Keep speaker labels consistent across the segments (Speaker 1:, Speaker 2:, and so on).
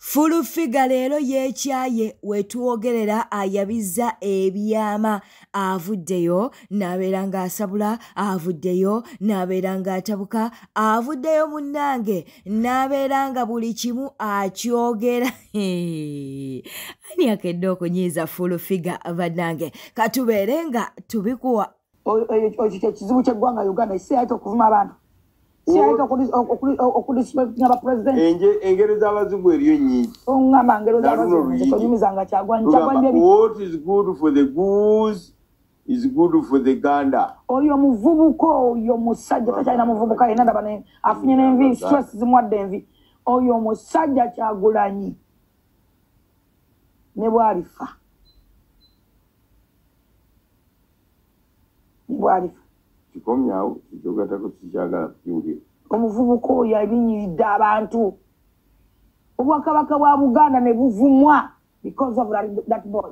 Speaker 1: Full Figure leero yeekyaye wetwogerera ayabizza ebyama, avuddeyo n'abeera ng'asabula, avuddeyo n'abeera ng'atabuka, avuddeyo munnange n'abeera nga buli kimu akyogera. Ani akedde okunyiiza Full Figure bannange? Katubeere nga tubikuwa.
Speaker 2: Ekyo kizibu ky'eggwanga Uganda, si yayita okuvuma abantu, si yayita okudisrespectinga ba president.
Speaker 3: Engero z'abazungu eriyo nnyingi.
Speaker 2: Oŋŋamba ngero z'abazungu tonyumizanga Kyagwanyi. Kyagwanyi
Speaker 3: what is good for the goose is good for the gander.
Speaker 2: Oyo muvubuka, oyo musajja takyalina muvubuka yenna, ndaba afunye n'envi, stress zimuwadde envi. Oyo omusajja Kyagulanyi ne bw'alifa, ne bw'alifa
Speaker 3: kikomyawo kikyogatako kikyagala kukiwulira.
Speaker 2: Omuvubuka oyo abinyiridde abantu, obwakabaka bwa Buganda ne buvumwa because of that boy.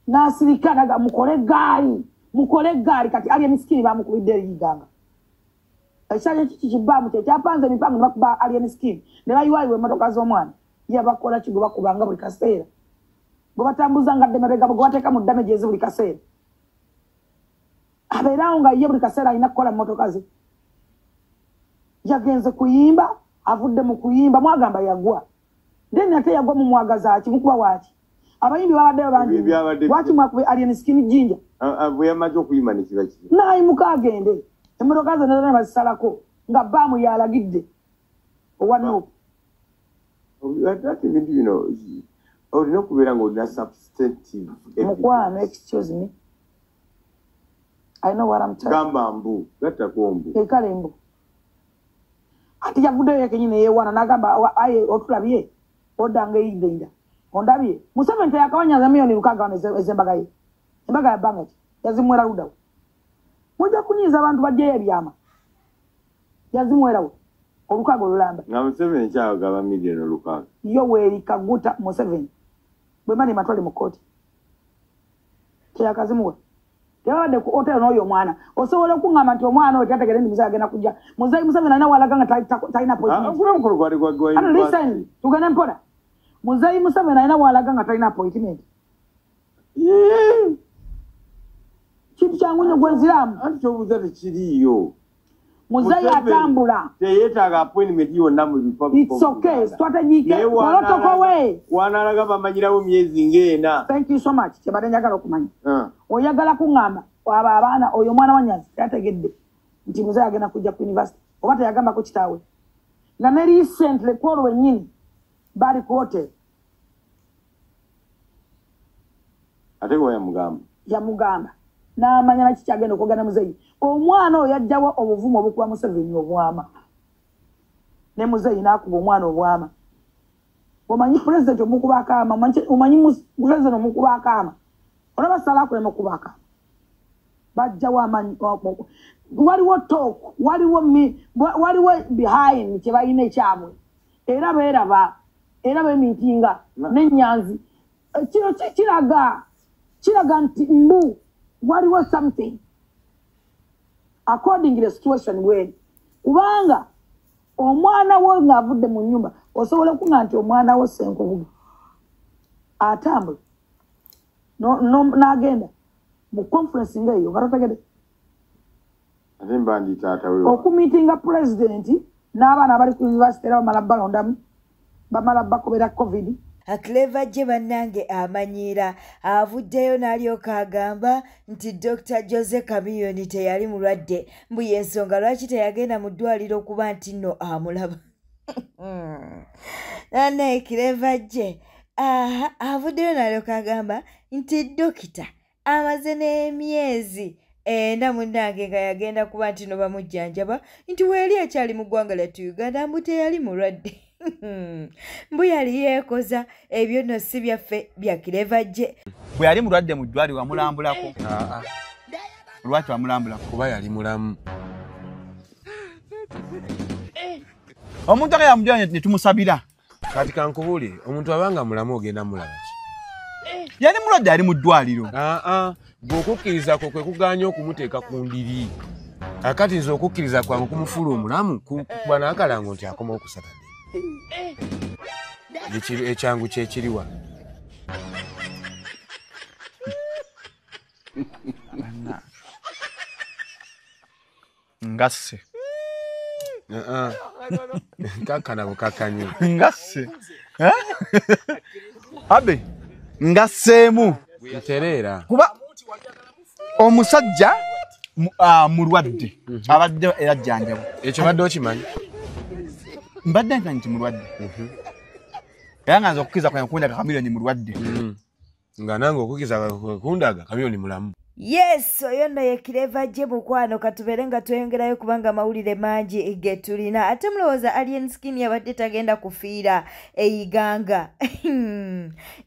Speaker 2: N'asirika naga mukole gaali, mukole gaali. Kati Alien Skin bamukubidde eriganga. Ekisajja kiki kibaamu kye kyapanze emipango ne bakuba Alien Skin ne bayiwayiwa emmotoka z'omwana. Ye bakola ki gwe bakubanga buli kaseera, gwe batambuza nga ddemabega, gwe bateeka mu damages buli kaseera. Abeerawo nga ye buli kaseera alina kukola mmotoka ze. Yagenze kuyimba, avudde mu kuyimba, mwagamba yagwa. Then ate yagwa mu mwagaza ki, mukuba waaki? Abayimbi babaddeyo bangi. Lwaki mwakube Alien Skin Jinja?
Speaker 3: Bwe yamaze okuyimba ne kiba kizibu.
Speaker 2: N'ayimuka agende. Emmotoka ze nazo ne bazisalako nga bbaamu yalagidde owa Nuupu.
Speaker 3: Ate ebintu bino olina okubeera ng'olina substantive.
Speaker 2: Mukwano, excuse me. I know what I'm talking.
Speaker 3: Gamba mbu, gattako mbu.
Speaker 2: Ekale mbu. Ati yavuddeyo ye kennyini yeewaana n'agamba aye otulabye oddanga eyidde ondabye. Museveni teyakawanyaza 6 million ez'embaga ye. Embaga ya bbanga ki? Yazimuwera luddawo. Mujja kunyiiza abantu bajjeyo ebyama. Yazimuwerawo olukaaga olulamba.
Speaker 3: Nga Museveni kyagaba 6 million.
Speaker 2: Yoweri Kaguta Museveni bwe mani matwale mu kkooti. Teyakazimuwa. Tebabadde ku hotel n'oyo omwana. Osobola okuŋŋamba nti omwana oyo teyategedde nti muzeeyi agenda kujja. Muzeeyi Museveni alina w'alaga nga talina appointment. Listen, tugende mpola. Muzeeyi Museveni alina w'alaga nga talina appointment. Kintu kyangu nnyo gwe nziraamu.
Speaker 3: Anti ky'obuuza tekiriiyo.
Speaker 2: Muzeeyi atambula.
Speaker 3: Teyeetaaga appointment yonna mu Republic
Speaker 2: of Uganda. It's okay, strategic, protocol way.
Speaker 3: Wanaalaga bamanyirawo myezi ng'ena.
Speaker 2: Thank you so much. Kyebadde njagala okumanya. Oyagala kuŋŋamba abo abaana oyo omwana wa Nyanzi teyategedde nti muzeeyi agenda kujja ku university oba teyagambako kitaawe. Nga ne recently ku olwo wennyini bali ku hotel.
Speaker 3: Ate gwe yamugamba?
Speaker 2: Yamugamba. N'amanya naki kyagenda okwogera muzeeyi. Omwana oyo yajjawo obuvumu obukuba Museveni obwama. Ne muzeeyi n'akuba omwana obwama. Omanyi pulezidenti omukuba akaama, omanyi pulezidenti omukuba akaama. Olaba Salah akulema okuba akaama. Bajjawo amaanyi. Waliwo talk, waliwo behind kye balina ekyabwe. Era beeraba, era beemiitinga n'ennyanzi. Kino kiraga nti mbu waliwo something according to the situation bweri. Kubanga omwana wo ng'avudde mu nnyumba osobola okuŋŋamba nti omwana wo Ssenkubuge atambula n'agenda mu conference ng'eyo nga totegedde.
Speaker 3: Ate mba ndi taata we.
Speaker 2: Okumiitinga pulezidenti n'abaana abali ku university era bamala balondamu, bamala bakobera COVID.
Speaker 1: Clever J bannange amanyiira avuddeyo n'alyoka agamba nti Dr. Jose Chameleone teyali mulwadde, mbu y'ensonga lwaki teyagenda mu ddwaliro okuba nti nno amulaba. Naye Clever J avuddeyo n'alyoka agamba nti dokita amaze n'emyezi 4 munnange nga yagenda kuba nti no bamujjanjaba nti weeri akyali mu ggwanga lyattu Uganda, mbu teyali mulwadde. Mbu yali yeekoza. Ebyo nno si byaffe bya Clever J.
Speaker 4: Bwe yali mulwadde mu ddwaliro wamulambulako? Lwaki wamulambulako?
Speaker 5: Kuba yali mulamu.
Speaker 4: Omuntu aka yamujja ne tumusabira.
Speaker 5: Kati kankubuulire, omuntu abanga mulamu ogenda mulaba ki?
Speaker 4: Yali mulwadde ali mu ddwaliro.
Speaker 5: Bw'okukkiriza kwo kwe kugaanya okumuteeka ku ndiri. Kakati nze okukkiriza kwange kumufuula omulamu kuba n'akalango nti akomawo ku Saturday. Ekyangu kyekiriwa.
Speaker 4: Ngasse.
Speaker 5: Kakkana bukakkanyi.
Speaker 4: Ngasse. Abe ngasseemu.
Speaker 5: Ntereera.
Speaker 4: Kuba omusajja mulwadde abadde era ajjanjabwa.
Speaker 5: Ekyo badde okimanyi?
Speaker 4: Mbadde nkimanyi nti mulwadde. Era nga nze okukkiriza kwange kundaga Chameleone mulwadde.
Speaker 5: Nga nange okukkiriza kundaga Chameleone mulamu.
Speaker 1: Yes, oyo nno ye Clever J mukwano, katubeere nga tweyongerayo kubanga amawulire mangi ge tulina. Ate mulowooza Alien Skin yabadde tagenda kufiira e Iganga.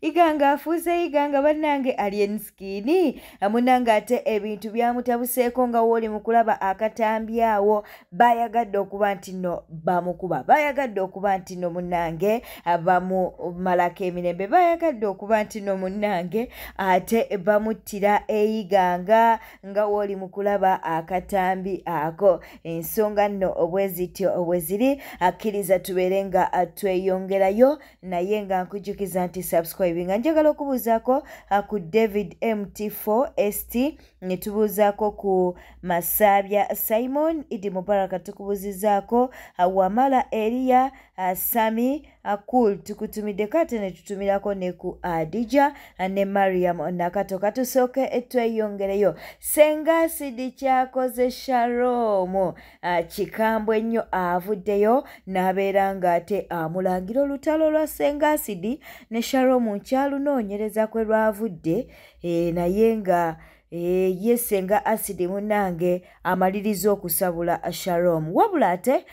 Speaker 1: Iganga afuuse Iganga bannange Alien Skin. Munnange ate ebintu byamutabuseeko nga wooli mu kulaba akatambi awo, bayagadde okuba nti nno bamukuba, bayagadde okuba nti nno munnange bamumalako emirembe, bayagadde okuba nti nno munnange ate bamuttira e Iganga nga wooli mu kulaba akatambi ako. Ensonga nno bwe zityo bwe ziri, akkiriza tubeere nga tweyongerayo, naye nga nkujjukiza nti subscribe. Nga njagala okubuuzaako ku David MT4 ST, ne tubuuzaako ku Masabya Simon, Idi Mubaraka tukubuuzizaako, Wamala Eriya, Sami Cool tukutumiddeko, ate ne tutumirako ne ku Adija ne Mariam Nakato. Katusooke tweyongereyo. Senga Acid kyakoze Shalom kikambwe nnyo, avuddeyo n'abeera ng'ate amulangira olutalo lwa Senga Acid ne Shalom nkyalunoonyereza kwe lwavudde, naye nga ye Senga Acid munnange amaliriza okusabula Shalom, wabula ate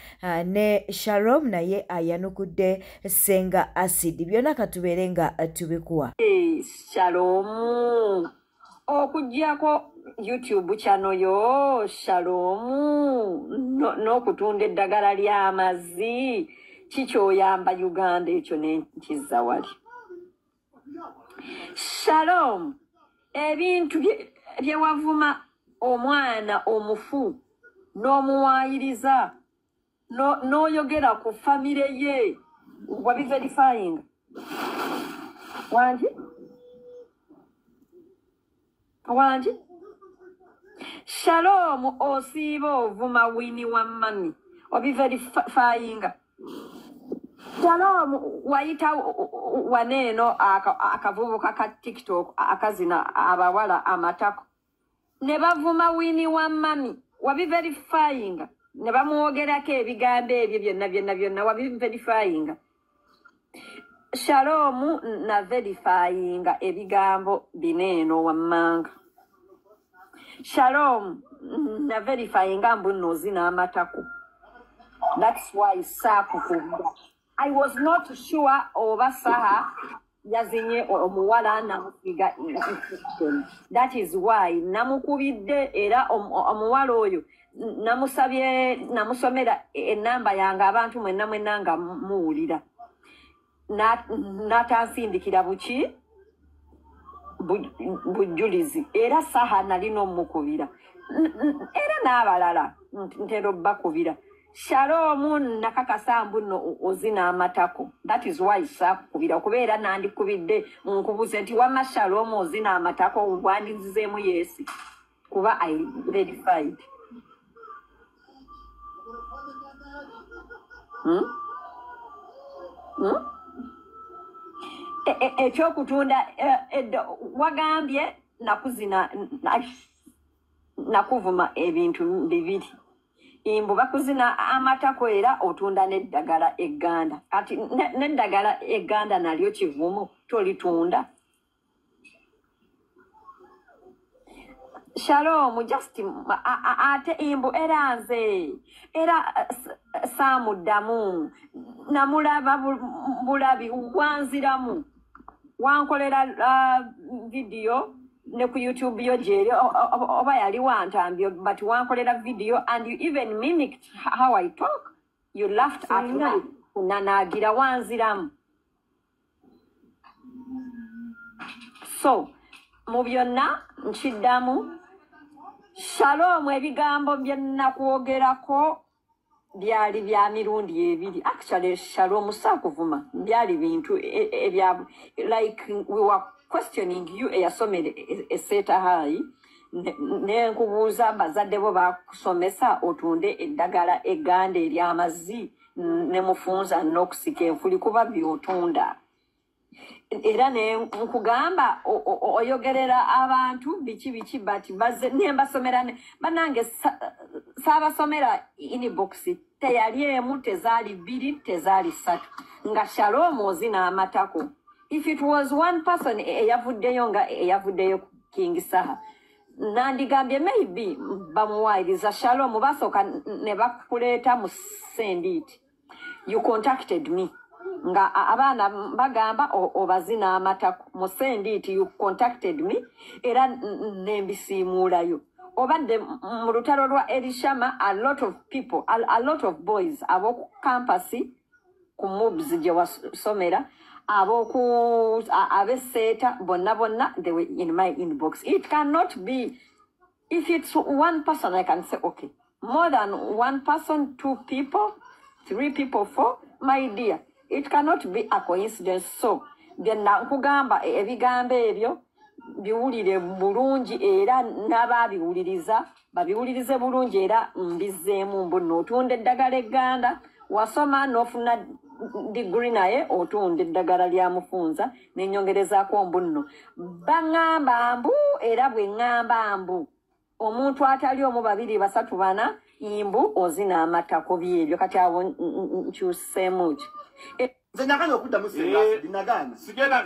Speaker 1: ne Shalom naye ayanukudde Senga Acid. Byonna katubeere nga tubikuwa.
Speaker 6: Shalom, okuggyako YouTube channel yo Shalom, n'okutunda eddagala ly'amazzi, kikyoyamba Uganda? Ekyo nenkizza wali. Shalom, ebintu bye wavuma omwana omufu n'omuwaayiriza n'oyogera ku famire ye, wabiverifying? Wangi wangi? Shalom, osiiba ovuma Winnie wa mami, wabiverifyinga? Shalom, wayita waneeno akavubuka ka TikTok akazina abawala amatako ne bavuma Winnie wa mami, wabiverifyinga? Ne bamwogerako ebigambo ebyo byonna byonna byonna, wabiverifyinga? Shalom, na verifyinga ebigambo bineeno wammanga. Shalom, na verifyinga mbu nno ozina amatako. That's why saakukubira. I was not sure oba Saha yazinye omuwala namusiga infection. That is why namukubidde, era omuwala oyo namusabye namusomera enamba yange, abantu mwenna mwenna nga muwulira. N'atansindikira buki bujulizi. Era Saha nalina omukubira, era n'abalala ntera obbakubira. Shalom, nakakasa mbu nno ozina amatako. That is why saakukubira, okubeera nandikubidde nkubuze nti wamma Shalom ozina amatako, wandinzizeemu yes, kuba I verified. Hmm? Hmm? Ekyokutunda wagambye nakuzina nakuvuma ebintu bibiri, mbu bakuzina amatako era otunda n'eddagala egganda. Kati n'eddagala egganda nalyo kivumu, tolitunda? Shalom, just ate mbu era nze era saamuddamu, namulaba bulabi, wanziramu, wankolera video ne ku YouTube yo gyeri, oba yali wantambyo, but wankolera video and you even mimicked how I talk. You laughed at me, nanaagira wanziramu. So mu byonna nkiddamu. Shalom, ebigambo bye nakwogerako byali bya mirundi ebiri. Actually, Shalom saakuvuma, byali bintu ebya like we were questioning you eyasomera eseeta high ne nkubuuza bazadde bo bakusomesa otunde eddagala egganda ery'amazzi ne mufunza n'okusika enfuli kuba by'otunda. Era ne nkugamba oyogerera abantu biki biki bati baze ne mbasomera bannange saabasomera inbox teyali emu tezaali bbiri tezaali ssatu nga Shalom ozina amatako. If it was one person eyavuddeyo nga eyavuddeyo King Saha, nandigambye maybe bamuwaayiriza. Shalom basooka ne bakuleeta mu send it. You contacted me nga abaana bagamba obazina amatako mu send it, you contacted me era nembisiimuulayo. Obadde mu lutalo lwa Elishama, a lot of people, a lot of boys ab'oku campus ku MUBS gye wasomera, ab'oku ab'esseeta bonna bonna, they were in my inbox. It cannot be, if it's one person I can say okay, more than one person, two people, three people, four, my dear, it cannot be a coincidence. So bye nkugamba ebigambo ebyo biwulire bulungi era n'abaabiwuliriza babiwulirize bulungi era mbizzeemu mbu nno otunda eddagala egganda, wasoma n'ofuna diguri naye otunda eddagala lya mufunza nenyongerezaako mbu nno baŋŋamba mbu era bwe ŋŋamba mbu omuntu atali omu babiri basatu bana mbu ozina amatako byebyo. Kati awo nkyuseemu ki?
Speaker 7: Nze nagaana okuddamu senga nagaana. Sigenda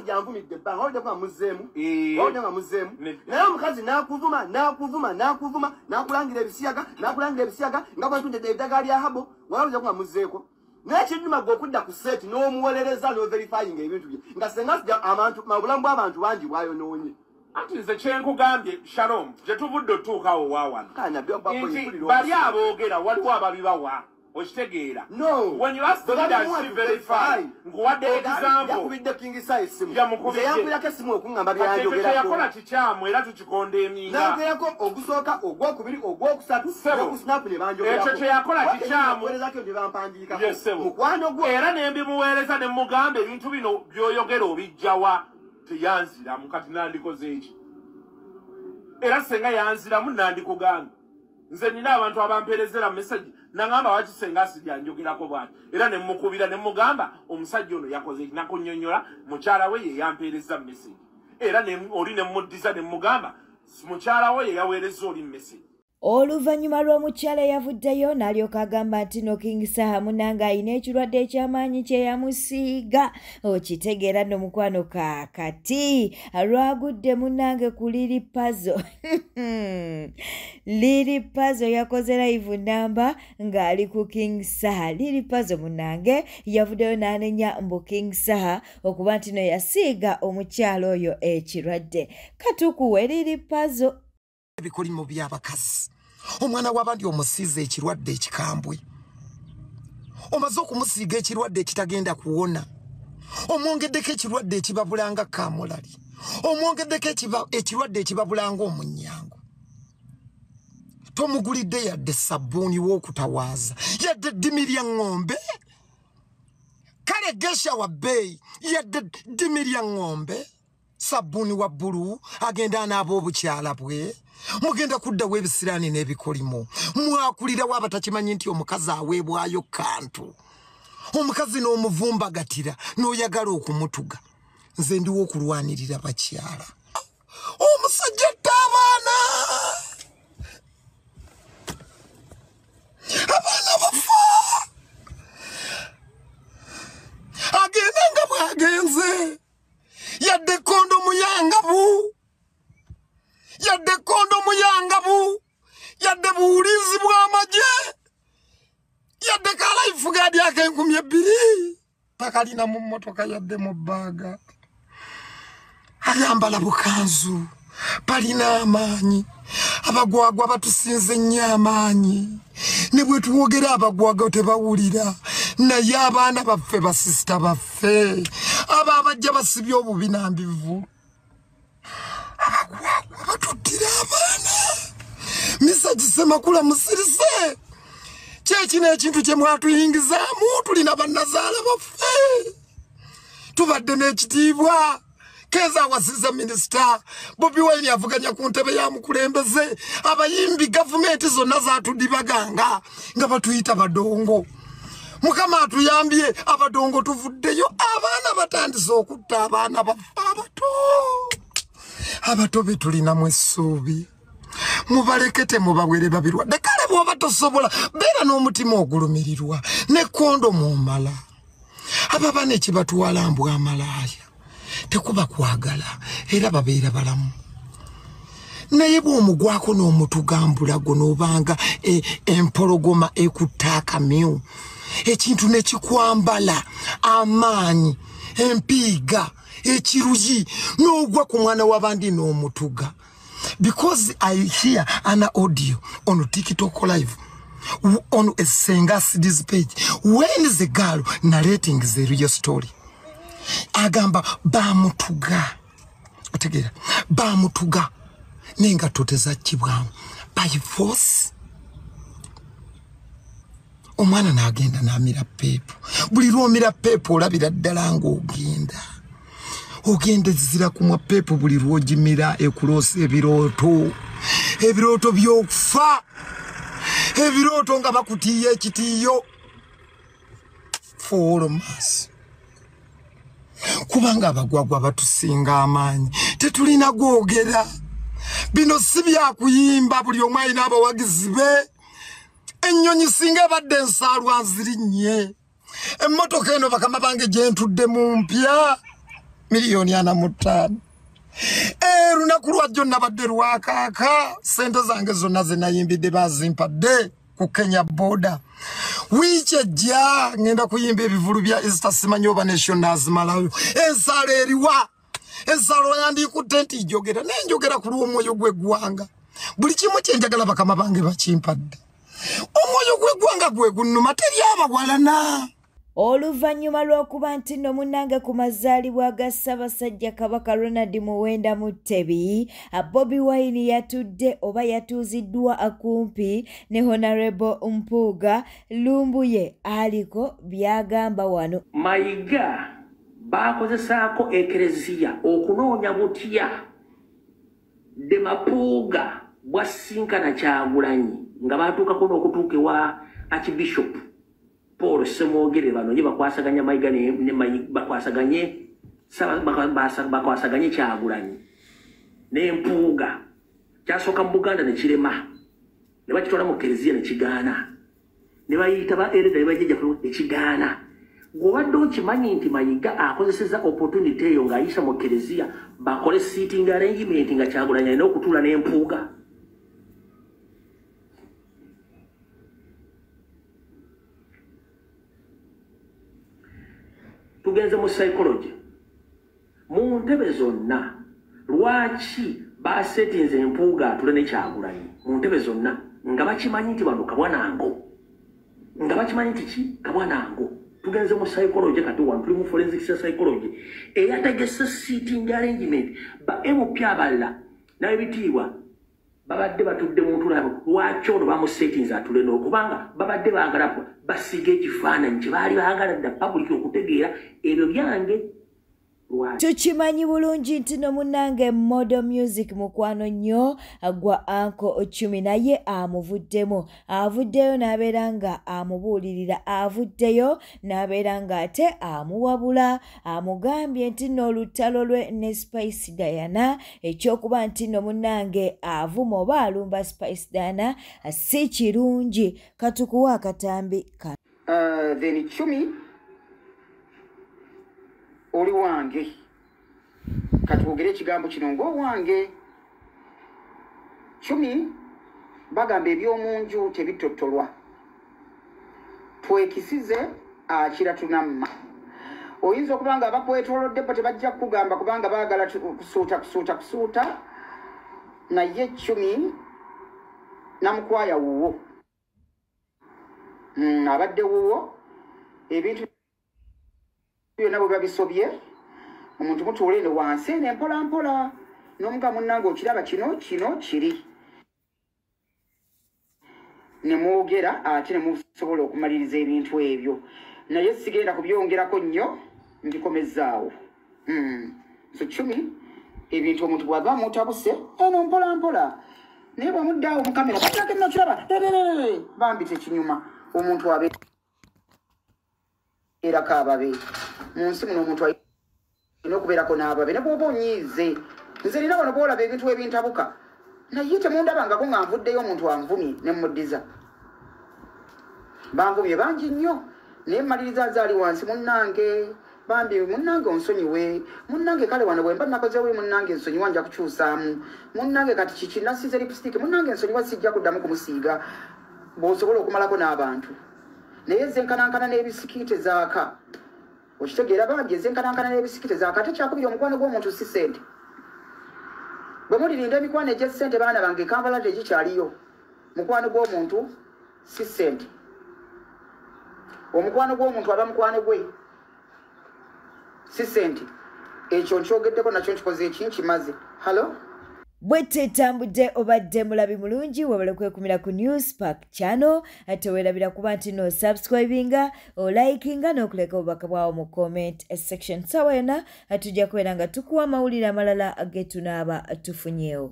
Speaker 7: janvumidde ebbanga wawulidde nga muzzeemu, wawulidde nga muzzeemu. Naye omukazi n'akuvuma n'akuvuma n'akuvuma n'akulangira ebisiyaga n'akulangira ebisiyaga nga bwentundedde eddagala lya habo, wawulidde nga muzzeeko. Naye kinnuma gwe okudda ku seeti n'omuwolereza n'overifyinga ebintu bye nga senga abantu obulamu bw'abantu bangi bwayonoonye.
Speaker 8: Anti nze kyenkugambye Shalom, gye tuvudde otuukawo wa wano nti bali aboogera waliwo ababibawa. Okitegeera.
Speaker 7: No.
Speaker 8: When you ask the leaders to verify, nkuwadde example.
Speaker 7: Yakubidde King Saha essimu.
Speaker 8: Yamukubidde.
Speaker 7: Yankubirako essimu okuŋŋamba byanjogerako.
Speaker 8: Kati yakola kikyamu era tukikondeeminga.
Speaker 7: Nangerako ogusooka, ogwokubiri, ogwokusatu, ku snap ne banjogerako.
Speaker 8: Ekyo kye yakola kikyamu.
Speaker 7: Weerezako ne bampandiikako.
Speaker 8: Yes, ssebo.
Speaker 7: Mukwano gwo.
Speaker 8: Era ne mbimuweereza ne mugamba ebintu bino by'oyogera obijjawa. Teyanziramu kati nandikoze eki. Era senga yanziramu nandikugamba. Nze nina abantu abampeerezera message nangamba waki senga sijjanjogerako bw'ati era ne mukubira ne mugamba omusajja ono yakoze nakunnyonnyola mukyala we ye yampeereza message era oli ne muddiza ne mugamba mukyala we ye yaweereza oli message.
Speaker 1: Oluvannyuma lw'omukyala eyavuddeyo n'alyoka agamba nti no King Saha munnange alina ekirwadde eky'amaanyi kye yamusiiga. Okitegeera nno mukwano kaakati lwagudde munnange ku Lili Pazo. Lili Pazo yakoze live namba ng'ali ku King Saha. Lili Pazo munnange yavuddeyo n'anenya mbu King Saha okuba nti no yasiiga omukyala oyo ekirwadde. Katukuwe Lili Pazo.
Speaker 9: Ebikolimo by'abakazi, omwana w'abandi omusiize ekirwadde ekikambwe, omaze okumusiiga ekirwadde ekitagenda kuwona, omwongeddeko ekirwadde ekibabulanga kamulali, omwongeddeko ekirwadde ekibabulanga omunyango, tomugulidde yadde sabbuuni w'okutawaaza, yadde eddimi lya ŋŋombe, kale gesha wa bbeeyi, yadde eddimi lya ŋŋombe, sabbuuni wa bbulu agenda anaaba obukyala bwe. Mugenda kuddawo ebisiraani n'ebikolimo. Mwakulirawo abatakimanyi nti omukazi aweebwayo kantu, omukazi n'omuvumbagatira n'oyagala okumutuga. Nze ndiwo okulwanirira bakyala. Omusajja atta abaana, abaana bafa, agenda nga bw'agenze, yadde kondomu yangabu, yadde kondomu yangabu, yadde buwulizi bw'amagye, yadde kalaifu gaadi ak'enkumi ebbiri takalina mu mmotoka yadde mu bbaaga, ayambala bukanzu, balina amaanyi. Abagwagwa batusinze nnyo amaanyi, ne bwe tuwogera abagwagwa tebawulira. Naye abaana baffe, basisita baffe abo abajja basibye obubi nambivu, abagwagwa batuttira abaana. Mesajja Ssemakula musirise. Kyekino ekintu kye mwatuyingizaamu, tulina bannazaala baffe, tubadde n'ekitiibwa. Keza awasiza minisita, Bobi Wine avuganya ku ntebe ya mukulembeze, abayimbi gavumenti zonna zatudibaganga nga batuyita badongo. Mukama atuyambye, abadongo tuvuddeyo, abaana batandise okutta abaana baffe abato. Abato be tulinamu essuubi, mubaleke temubawere babirwadde. Kale bw'oba tosobola, beera n'omutima ogulumirirwa ne kondomu omala. Abo abaana ekibatwala mbwa amalaaya tekuba kwagala, era babeera balamu. Naye bw'omugwako n'omutugambulago n'obanga empologoma ekutta akamyu, ekintu ne kikwambala amaanyi, empiiga, ekiruyi, n'ogwa ku mwana w'abandi n'omutuga. Because I hear an audio on TikTok live on a Senga Sidi's page when the girl narrating the real story, agamba bamutuga, otegera bamutuga nenga toteza kibwamu by force. Omwana n'agenda n'amira pepo. Buli lw'omira pepo olabira ddala ng'ogenda ogenda ezira kumwa pepo. Buli lw'ogimira ekuloosa ebirooto, ebirooto by'okufa, ebirooto nga bakutiya ekitiyo for mass. Kubanga abagwagwa batusinga amaanyi, tetulina gwogera. Bino si byakuyimba, buli omu alina abawagizi be. Ennyonyi singa ebadde ensaalwa nzirinnye. Emmotoka eno bakama bange gye ntudde mu mpya 45,000,000. Lunaku lwajjo nabadde lwakaaka, ssente zange zonna ze nayimbidde bazimpadde ku Kenya border. Wiiki ejja ngenda kuyimba ebivulu bya Easter, simanyi oba Nationals malayo. Ensalo eriwa? Ensalo yandikutte nti njogera, naye njogera ku lw'omwoyo gw'eggwanga. Buli kimu kye njagala bakama bange bakimpadde. Omwoyo gw'eggwanga gwe gunnuma, teri abawalana.
Speaker 1: Oluvannyuma lw'okuba nti nno munnange ku mazaalibwa ga Ssaabasajja Kabaka Ronald Muwenda Mutebi, Bobi Wine yatudde oba yatuuziddwa akumpi ne Honorable Mpuuga. Lumbuye aliko by'agamba wano.
Speaker 10: Mayiga baakozesaako ekereziya okunoonya butya Demapuuga bwasinkana Kyagulanyi nga baatuukako n'okutuuka ewa Archbishop Paul Ssemwogerere. Bano ye bakwasaganya Mayiga ne bakwasaganye Kyagulanyi n'Empuuga. Kyasooka mu Buganda ne kirema, ne bakitwala mu kereziya ne kigaana, ne bayita ba ereda ne bajjajja ne kigaana. Gw'obadde okimanyi nti Mayiga akozesezza opportunity eyo ng'ayisa mu kereziya bakole seating arrangement nga Kyagulanyi alina okutuula n'Empuuga. Tugenze mu psychology mu ntebe zonna. Lwaki basetinze Empuuga atule ne Kyagulanyi mu ntebe zonna nga bakimanyi nti bano kabwanango, nga bakimanyi nti ki kabwanango? Tugenze mu psychology kati wano tuli mu forensic psychology eyategese seating arrangement. Ba MP abalala n'ebitiibwa babadde batudde mu ntuula yabwe, lwaki ono bamusetinze atule n'o? Kubanga babadde baagala basiga ekifaananyi kye baali baagala dda public okutegeera ebyo byange.
Speaker 1: Tukimanyi bulungi nti no munnange Model Music mukwano nnyo gwa Uncle Ochumi, naye amuvuddemu, avuddeyo n'abeera nga amubuulirira, avuddeyo n'abeera nga ate amuwabula, amugambye nti nno olutalo lwe ne Spice Diana, ekyokuba nti nno munnange avuma oba alumba Spice Diana si kirungi. Katukuwa akatambi kano.
Speaker 11: Then Chumi oli wange, katwogere ekigambo kino ng'owange. Chumi bagamba eby'omunju tebitottolwa, twekisize akira tunamma. Oyinza okuba nga abakwetoolodde bo tebajja kukugamba kubanga baagala kusuuta kusuuta kusuuta, naye Chumi namukwaya wuwo, abadde wuwo, ebintu byonna bwe babisobye omuntu mutuule eno wansi eno empola mpola n'omuga munnange okiraba kino kino kiri. Ne mwogera ate ne musobola okumaliriza ebintu ebyo, naye sigenda kubyongerako nnyo, mbikomezzaawo. So Chumi, ebintu omuntu bw'aba mutabuse eno mpola mpola, naye bw'amuddaawo mu kamera batake nokiraba bambi tekinyuma. Omuntu abeerako ababe mu nsi muno, omuntu alina okubeerako n'ababe ne bw'oba onyiize. Nze nina wano bw'olaba ebintu ebintabuka, naye temundabangako nga nvuddeyo omuntu anvumye ne mmuddiza. Banvumye bangi nnyo, naye mmaliriza nze ali wansi, munnange bambi, munnange onsonyiwe, munnange kale wano bwe mba nakoze bubi, munnange nsonyiwa, nja kukyusaamu, munnange kati kiki nasiize lipstick, munnange nsonyiwa, sijja kuddamu kumusiiga. Bw'osobola okumalako n'abantu, naye ezenkanankana n'ebisikiite zaaka, okitegeera bambi, ezenkanankana n'ebisikiite zaaka. Ate kyakubiri, omukwano gw'omuntu si ssente. Bwe mulirinda emikwano egy'essente, baana bange, Kampala tegikyaliyo. Mukwano gw'omuntu si ssente. Omukwano gw'omuntu aba mukwano gwe, si ssente. Ekyo nkyogeddeko, nakyo nkikoze, eki nkimaze. Hallo.
Speaker 1: Bwe tetambudde, obadde mulabi mulungi, wabale kwekumira ku News Park Channel. Ate weerabira kuba nti no subscribinga, olikinga n'okuleka obubaka bwawo mu comment section. Sawa yonna tujja kubeera nga tukuwa amawulire amalala ge tunaaba tufunyeewo.